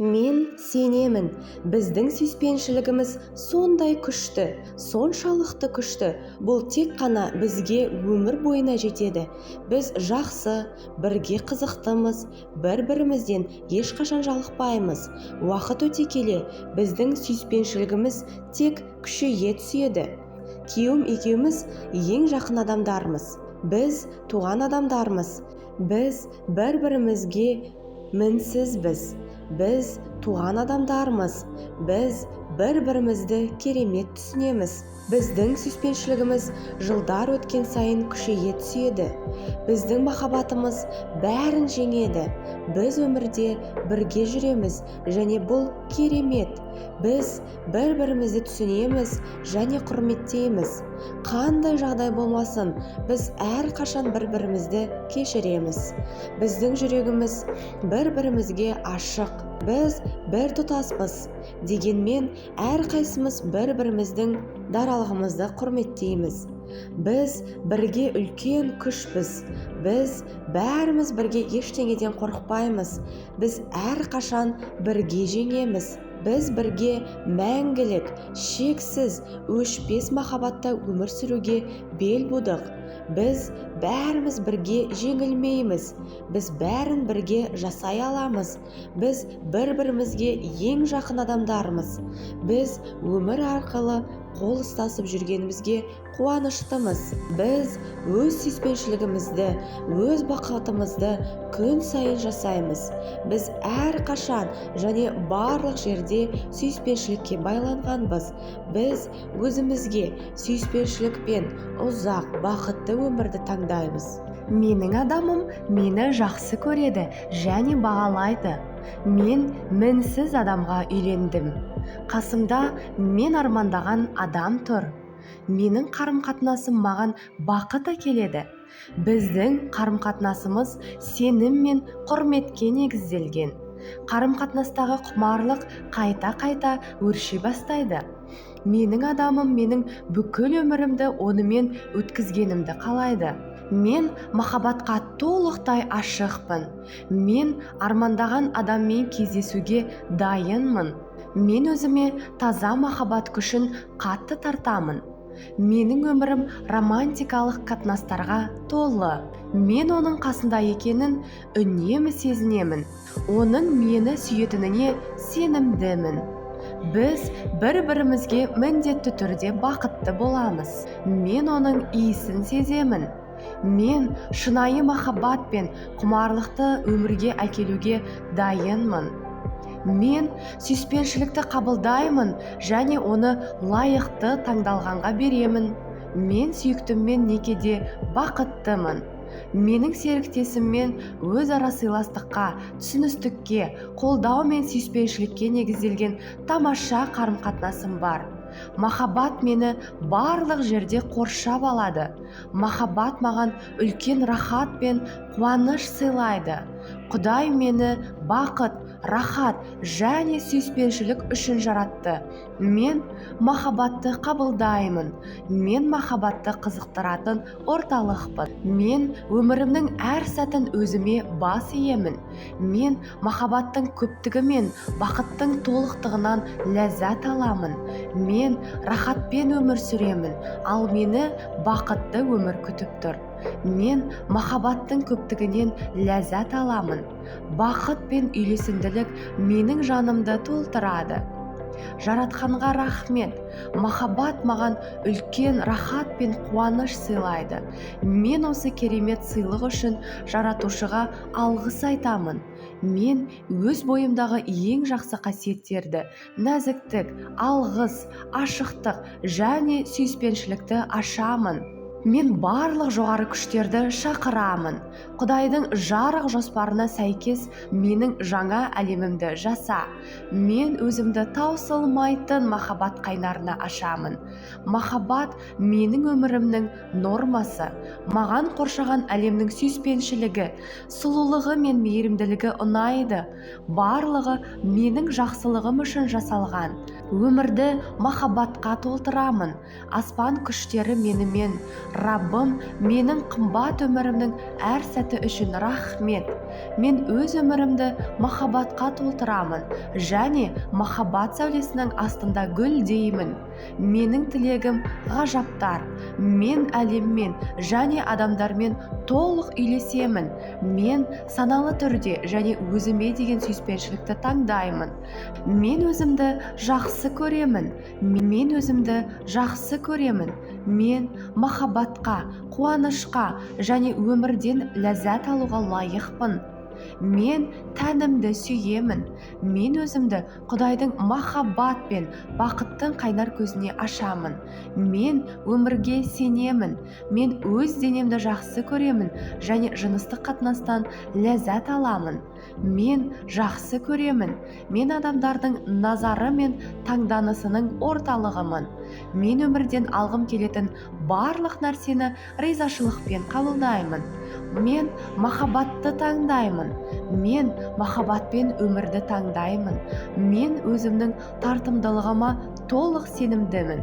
Мен сенемін, біздің сүйіспеншілігіміз сондай күшті, соншалықты күшті. Бұл тек қана бізге өмір бойына жетеді. Біз жақсы, бірге қызықтымыз, бір-бірімізден ешқашан жалықпаймыз. Уақыт өте келе біздің сүйіспеншілігіміз тек күшейе түседі. Күйеуім екеуміз ең жақын адамдармыз. Біз туған адамдармыз. Біз бір-бірімізге мінсізбіз. Біз туған адамдармыз. Біз бір-бірімізді керемет түсінеміз. Біздің сүйіспеншілігіміз жылдар өткен сайын күшейе түседі. Біздің махаббатымыз бәрін жеңеді. Біз өмірде бірге жүреміз және бұл керемет. Біз бір-бірімізді түсінеміз және құрметтейміз. Қандай жағдай болмасын, біз әрқашан бір-бірімізді кешіреміз. Біздің жүрегіміз бір-бірімізге ашық. Біз бір тұтаспыз. Дегенмен әрқайсымыз бір-біріміздің даралығымызды құрметтейміз. Біз бірге үлкен күшпіз. Біз бәріміз бірге ештеңеден қорықпаймыз. Біз әрқашан бірге жеңеміз. Біз бірге мәңгілік, шексіз, өшпес махаббатта өмір сүруге бел будық. Біз бәріміз бірге жеңілмейміз. Біз бәрін бірге жасай аламыз. Біз бір-бірімізге ең жақын адамдармыз. Біз өмір арқылы қол ұстасып жүргенімізге қуаныштымыз. Біз өз сүйіспеншілігімізді, өз бақытымызды күн сайын жасаймыз. Біз әрқашан және барлық жерде сүйіспеншілікке байланғанбыз. Біз өзімізге сүйіспеншілікпен ұзақ, бақытты өмірді таңдаймыз. Менің адамым мені жақсы көреді және бағалайды. Мен мінсіз адамға үйлендім. Қасымда мен армандаған адам тұр. Менің қарым-қатынасым маған бақыт әкеледі. Біздің қарым-қатынасымыз сенім мен құрметке негізделген. Қарым-қатынастағы құмарлық қайта-қайта өрши бастайды. Менің адамым менің бүкіл өмірімді онымен өткізгенімді қалайды. Мен махаббатқа толықтай ашықпын. Мен армандаған адаммен кездесуге дайынмын. Мен өзіме таза махаббат күшін қатты тартамын. Менің өмірім романтикалық қатынастарға толы. Мен оның қасында екенін үнемі сезінемін. Оның мені сүйетініне сенімдімін. Біз бір-бірімізге міндетті түрде бақытты боламыз. Мен оның иісін сеземін. Мен шынайы махаббат пен құмарлықты өмірге әкелуге дайынмын. Мен сүйіспеншілікті қабылдаймын және оны лайықты таңдалғанға беремін. Мен сүйіктіммен некеде бақыттымын. Менің серіктесіммен өзара сыйластыққа, түсіністікке, қолдау мен сүйіспеншілікке негізделген тамаша қарым-қатынасым бар. Махаббат мені барлық жерде қоршап алады. Махаббат маған үлкен рахат пен қуаныш сыйлайды. Құдай мені бақыт, рахат және сүйіспеншілік үшін жаратты. Мен махаббатты қабылдаймын. Мен махаббатты қызықтыратын орталықпын. Мен өмірімнің әр сәтін өзіме бас иемін. Мен махаббаттың көптігі мен бақыттың толықтығынан ләззат аламын. Мен рахатпен өмір сүремін, ал мені бақытты өмір күтіп тұр. Мен махаббаттың көптігінен ләззат аламын. Бақыт пен үйлесімділік менің жанымды толтырады. Жаратқанға рахмет. Махаббат маған үлкен рахат пен қуаныш сыйлайды. Мен осы керемет сыйлық үшін жаратушыға алғыс айтамын. Мен өз бойымдағы ең жақсы қасиеттерді, нәзіктік, алғыс, ашықтық және сүйіспеншілікті ашамын. Мен барлық жоғары күштерді шақырамын. Құдайдың жарық жоспарына сәйкес менің жаңа әлемімді жаса. Мен өзімді таусылмайтын махаббат қайнарына ашамын. Махаббат менің өмірімнің нормасы. Маған қоршаған әлемнің сүйіспеншілігі, сұлулығы мен мейірімділігі ұнайды. Барлығы менің жақсылығым үшін жасалған. Өмірді махаббатқа толтырамын. Аспан күштері менімен. Раббым, менің қымбат өмірімнің әр сәті үшін рахмет. Мен өз өмірімді махаббатқа толтырамын және махаббат сәулесінің астында гүлдеймін. Менің тілегім ғажаптар. Мен әлеммен және адамдармен толық үйлесемін. Мен саналы түрде және өзіме деген сүйіспеншілікті таңдаймын. Мен өзімді жақсы көремін. Мен өзімді жақсы көремін. Мен махаббатқа, қуанышқа және өмірден ләззат алуға лайықпын. Мен тәнімді сүйемін. Мен өзімді Құдайдың махаббат пен бақыттың қайнар көзіне ашамын. Мен өмірге сенемін. Мен өз денемді жақсы көремін және жыныстық қатынастан ләззат аламын. Мен жақсы көремін. Мен адамдардың назары мен таңданысының орталығымын. Мен өмірден алғым келетін барлық нәрсені ризашылықпен қабылдаймын. Мен махаббатты таңдаймын. Мен махаббатпен өмірді таңдаймын. Мен өзімнің тартымдылығыма толық сенімдімін.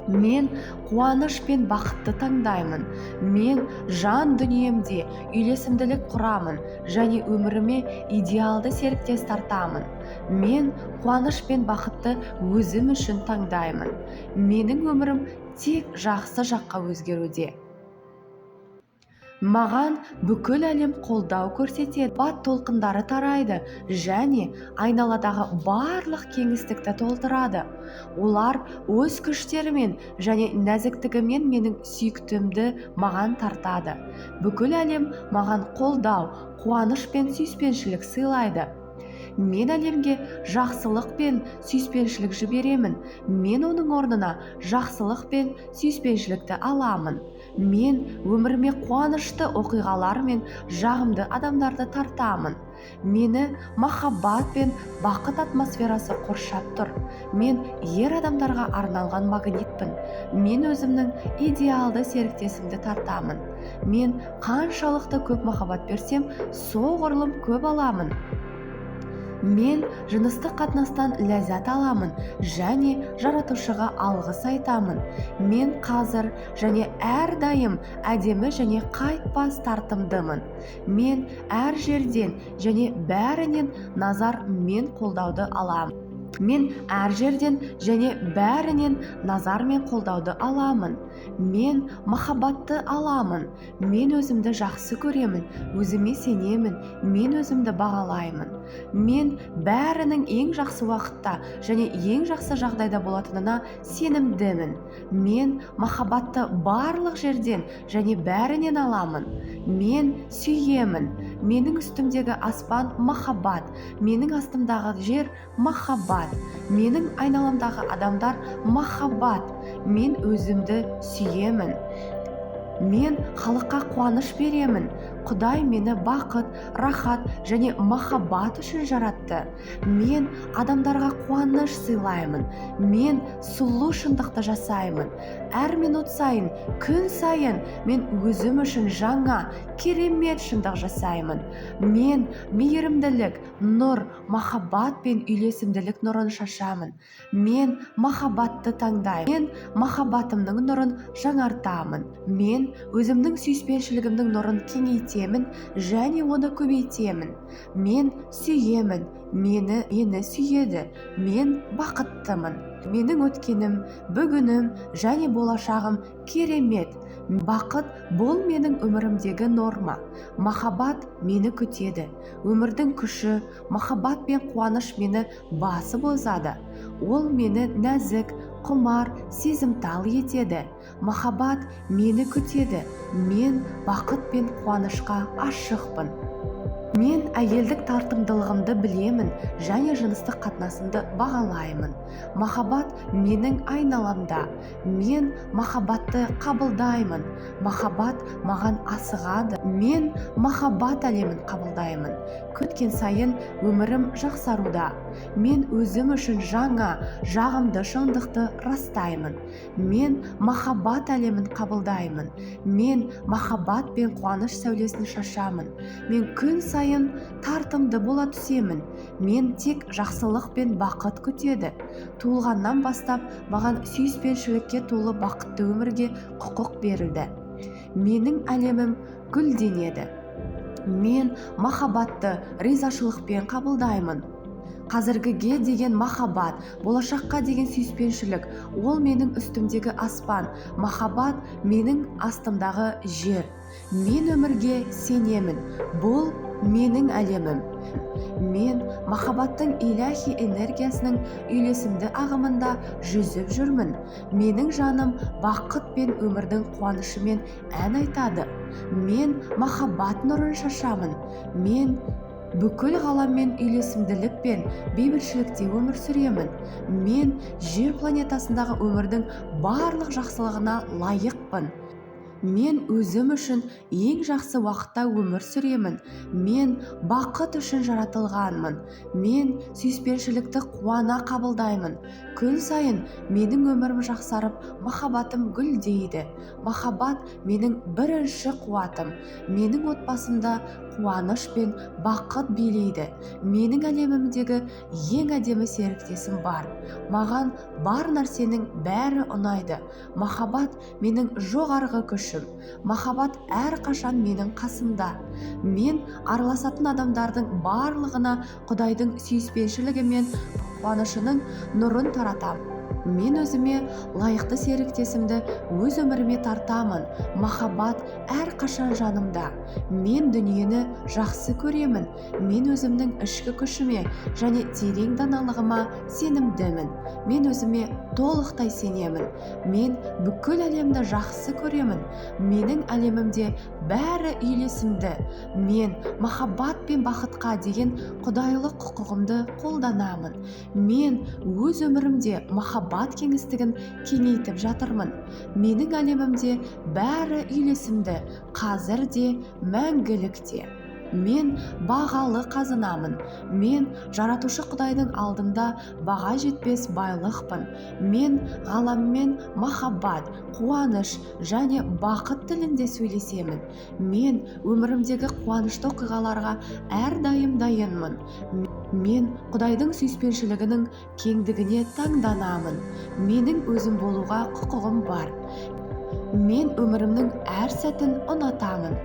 Мен қуаныш пен бақытты таңдаймын. Мен жан дүниемде үйлесімділік құрамын және өміріме идеалды серіктес тартамын. Мен қуаныш пен бақытты өзім үшін таңдаймын. Менің өмірім тек жақсы жаққа өзгеруде. Маған бүкіл әлем қолдау көрсетеді. Бат толқындары тарайды және айналадағы барлық кеңістікті толтырады. Олар өз күштерімен және нәзіктігімен менің сүйіктімді маған тартады. Бүкіл әлем маған қолдау, қуаныш пен сүйіспеншілік сыйлайды. Мен әлемге жақсылық пен сүйіспеншілік жіберемін. Мен оның орнына жақсылық пен сүйіспеншілікті аламын. Мен өміріме қуанышты оқиғалар мен жағымды адамдарды тартамын. Мені махаббат пен бақыт атмосферасы қоршап тұр. Мен ер адамдарға арналған магнитпін. Мен өзімнің идеалды серіктесімді тартамын. Мен қаншалықты көп махаббат берсем, соғұрлым көп аламын. Мен жыныстық қатынастан ләззат аламын және жаратушыға алғыс айтамын. Мен қазір және әрдайым әдемі және қайтпас тартымдымын. Мен әр жерден және бәрінен назар мен қолдауды аламын. Мен әр жерден және бәрінен назар мен қолдауды аламын. Мен махаббатты аламын. Мен өзімді жақсы көремін, өзіме сенемін, мен өзімді бағалаймын. Мен бәрінің ең жақсы уақытта және ең жақсы жағдайда болатынына сенімдімін. Мен махаббатты барлық жерден және бәрінен аламын. Мен сүйемін. Менің үстімдегі аспан махаббат, менің астымдағы жер махаббат, менің айналамдағы адамдар махаббат. Мен өзімді сүйемін. Мен халыққа қуаныш беремін. Құдай мені бақыт, рахат және махаббат үшін жаратты. Мен адамдарға қуаныш сыйлаймын. Мен сұлу шындықты жасаймын. Әр минут сайын, күн сайын мен өзім үшін жаңа, керемет шындық жасаймын. Мен мейірімділік, нұр, махаббат пен үйлесімділік нұрын шашамын. Мен махаббатты таңдаймын. Мен махаббатымның нұрын жаңартамын. Мен өзімнің сүйіспеншілігімнің нұрын кеңейтемін және оны көбейтемін. Мен сүйемін, мені сүйеді. Мен бақыттымын. Менің өткенім, бүгінім және болашағым керемет. Бақыт бұл менің өмірімдегі норма. Махаббат мені күтеді. Өмірдің күші, махаббат пен қуаныш мені басып озады. Ол мені нәзік, құмар, сезімтал етеді. Махаббат мені күтеді. Мен бақыт пен қуанышқа ашықпын. Мен әйелдік тартымдылығымды білемін және жыныстық қатынасымды бағалаймын. Махаббат менің айналамда. Мен махаббатты қабылдаймын. Махаббат маған асығады. Мен махаббат әлемін қабылдаймын. Күткен сайын өмірім жақсаруда. Мен өзім үшін жаңа, жағымды шындықты растаймын. Мен махаббат әлемін қабылдаймын. Мен махаббат пен қуаныш сәулесін шашамын. Мен күн сайын тартымды бола түсемін. Мен тек жақсылық пен бақыт күтеді. Туылғаннан бастап маған сүйіспеншілікке толы бақытты өмірге құқық берілді. Менің әлемім гүлденеді. Мен махаббатты ризашылықпен қабылдаймын. Қазіргіге деген махаббат, болашаққа деген сүйіспеншілік, ол менің үстімдегі аспан, махаббат менің астымдағы жер. Мен өмірге сенемін, бұл менің әлемім. Мен махаббаттың иләһи энергиясының үйлесімді ағымында жүзіп жүрмін. Менің жаным бақыт пен өмірдің қуанышымен ән айтады. Мен махаббат нұрын шашамын. Мен бүкіл ғаламмен үйлесімділік пен бейбітшілікте өмір сүремін. Мен жер планетасындағы өмірдің барлық жақсылығына лайықпын. Мен өзім үшін ең жақсы уақытта өмір сүремін. Мен бақыт үшін жаратылғанмын. Мен сүйіспеншілікті қуана қабылдаймын. Күн сайын менің өмірім жақсарып, махаббатым гүлдейді. Махаббат менің бірінші қуатым. Менің отбасымда қуаныш пен бақыт билейді. Менің әлемімдегі ең әдемі серіктесім бар. Маған бар нәрсенің бәрі ұнайды. Махаббат менің жоғарғы күшім. Махаббат әрқашан менің қасымда. Мен араласатын адамдардың барлығына Құдайдың сүйіспеншілігі мен қуанышының нұрын таратамын. Мен өзіме лайықты серіктесімді өз өміріме тартамын. Махаббат әрқашан жанымда. Мен дүниені жақсы көремін. Мен өзімнің ішкі күшіме және терең даналығыма сенімдімін. Мен өзіме толықтай сенемін. Мен бүкіл әлемді жақсы көремін. Менің әлемімде бәрі үйлесімді. Мен махаббат пен бақытқа деген құдайлық құқығымды қолданамын. Мен өз өмірімде махаббат кеңістігін кеңейтіп жатырмын. Менің әлемімде бәрі үйлесімді, қазір де, мәңгілікте. Мен бағалы қазынамын. Мен жаратушы Құдайдың алдында баға жетпес байлықпын. Мен ғаламмен махаббат, қуаныш және бақыт тілінде сөйлесемін. Мен өмірімдегі қуанышты оқиғаларға әрдайым дайынмын. Мен Құдайдың сүйіспеншілігінің кеңдігіне таңданамын. Менің өзім болуға құқығым бар. Мен өмірімнің әр сәтін ұнатамын.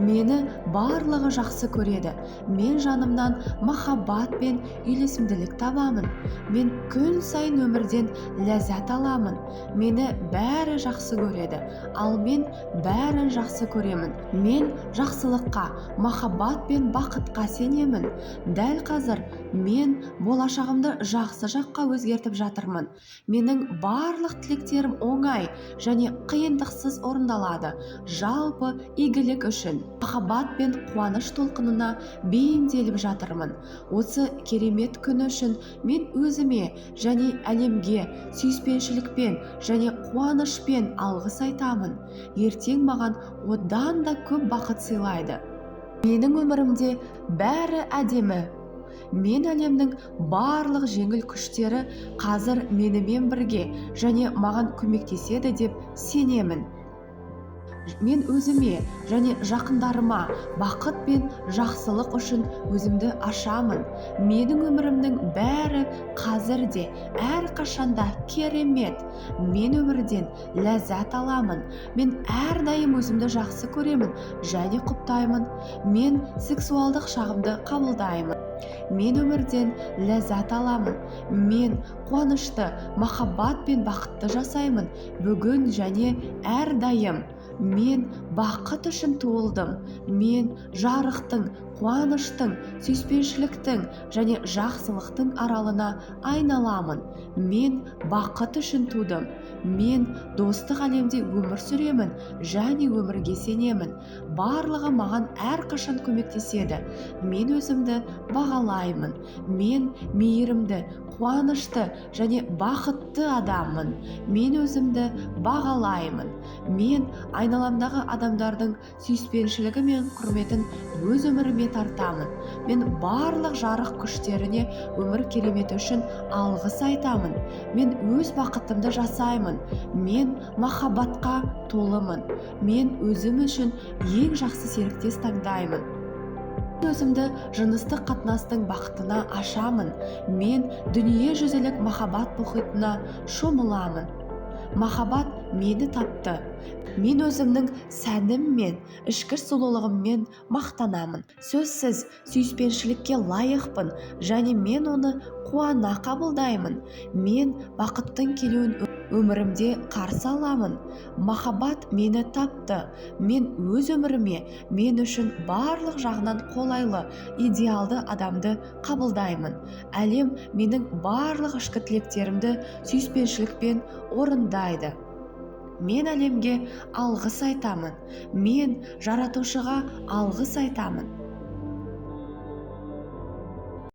Мені барлығы жақсы көреді. Мен жанымнан махаббат пен үйлесімділік табамын. Мен күн сайын өмірден ләззат аламын. Мені бәрі жақсы көреді, ал мен бәрін жақсы көремін. Мен жақсылыққа, махаббат пен бақытқа сенемін. Дәл қазір мен болашағымды жақсы жаққа өзгертіп жатырмын. Менің барлық тілектерім оңай және қиындықсыз орындалады. Жалпы игілік үшін махаббат пен қуаныш толқынына бейімделіп жатырмын. Осы керемет күн үшін мен өзіме және әлемге сүйіспеншілікпен және қуанышпен алғыс айтамын. Ертең маған одан да көп бақыт сыйлайды. Менің өмірімде бәрі әдемі. Мен әлемнің барлық жеңіл күштері қазір менімен бірге және маған көмектеседі деп сенемін. Мен өзіме және жақындарыма бақыт пен жақсылық үшін өзімді ашамын. Менің өмірімнің бәрі қазір де, әрқашанда керемет. Мен өмірден ләззат аламын. Мен әрдайым өзімді жақсы көремін және құптаймын. Мен сексуалдық шағымды қабылдаймын. Мен өмірден ләззат аламын. Мен қуанышты, махаббат пен бақытты жасаймын. Бүгін және әрдайым. Мен бақыт үшін туылдым. Мен жарықтың, қуаныштың, сүйіспеншіліктің және жақсылықтың аралына айналамын. Мен бақыт үшін тудым. Мен достық әлемде өмір сүремін және өмірге сенемін. Барлығы маған әрқашан көмектеседі. Мен өзімді бағалаймын. Мен мейірімді, қуанышты және бақытты адаммын. Мен өзімді бағалаймын. Мен айналамдағы адамдардың сүйіспеншілігі мен құрметін өз өміріме тартамын. Мен барлық жарық күштеріне өмір кереметі үшін алғыс айтамын. Мен өз бақытымды жасаймын. Мен махаббатқа толымын. Мен өзім үшін ең жақсы серіктес таңдаймын. Өзімді жыныстық қатынастың бақытына ашамын. Мен дүниежүзілік махаббат мұхитына шомыламын. Махаббат мені тапты. Мен өзімнің сәніммен, ішкі сұлулығыммен мақтанамын. Сөзсіз сүйіспеншілікке лайықпын және мен оны қуана қабылдаймын. Мен бақыттың келуін өмірімде қарсы аламын. Махаббат мені тапты. Мен өз өміріме мен үшін барлық жағынан қолайлы, идеалды адамды қабылдаймын. Әлем менің барлық ішкі тілектерімді сүйіспеншілікпен орындайды. Мен әлемге алғыс айтамын. Мен жаратушыға алғыс айтамын.